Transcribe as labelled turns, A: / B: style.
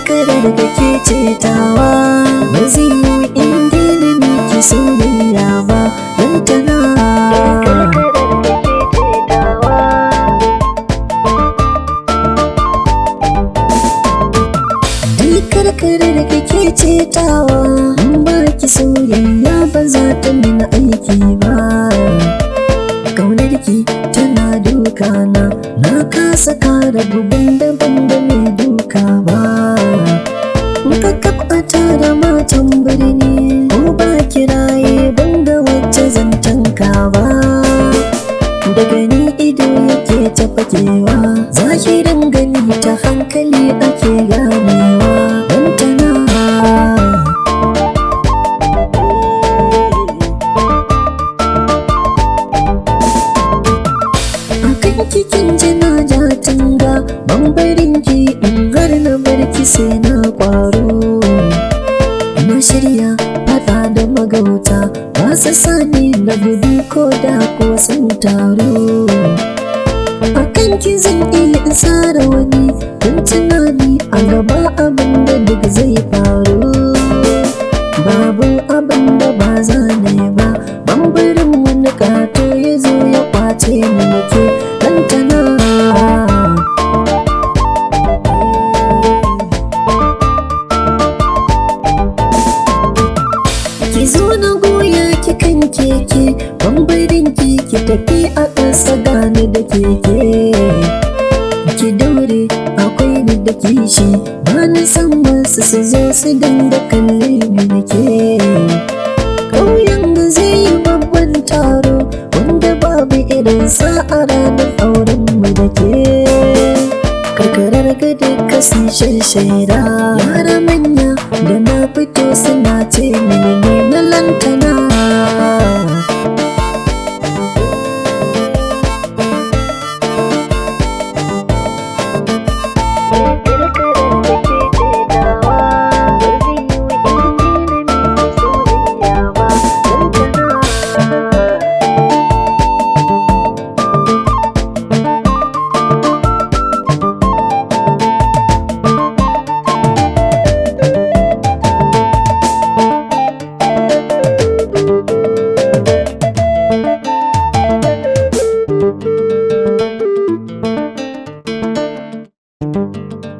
A: Karkarar da ke cetawa, ba zai yi in daina miki soyayya ba. Lantana.
B: Karkarar da ke cetawa.
A: Duk karkarar da ke cetawa, in ba ki soyayya ba za ta min aiki ba. Ƙaunarki tana dukana, na kasa kara bugun daban da mai duka ba. Kakaf a tara matan birni, ko ba kiraye ban ga wacce zan tanka ba. Daga ni ido yake ta fakewa, zahirin gani ta hankali ake ganewa. Lantana. Akan kikin jina ja tanga, ban barin ki in har na barki sai na kwaro. Na shirya fada da magauta, ba su sani na gudu ko da ko sun taru. Akan ki zan iya in tsara wani don tunani a gaba abin da duk zai faru. Babu abin da ba za na yi ba, ban barin wani kato ya zo ya kwace ni nake lantana. Ki zo na goya ki kan keke, bambarin ki ki tafi a ƙasa gani da keke. Ki daure akwai ni da kishi, ba ni san wasu su zo su dinga kalle ni nake. Ƙauyen da zai yi babban taro, wanda babu irin sa a ranar auren mu da ke. Karkarar ga duka sun shaida, yara manya da na fito suna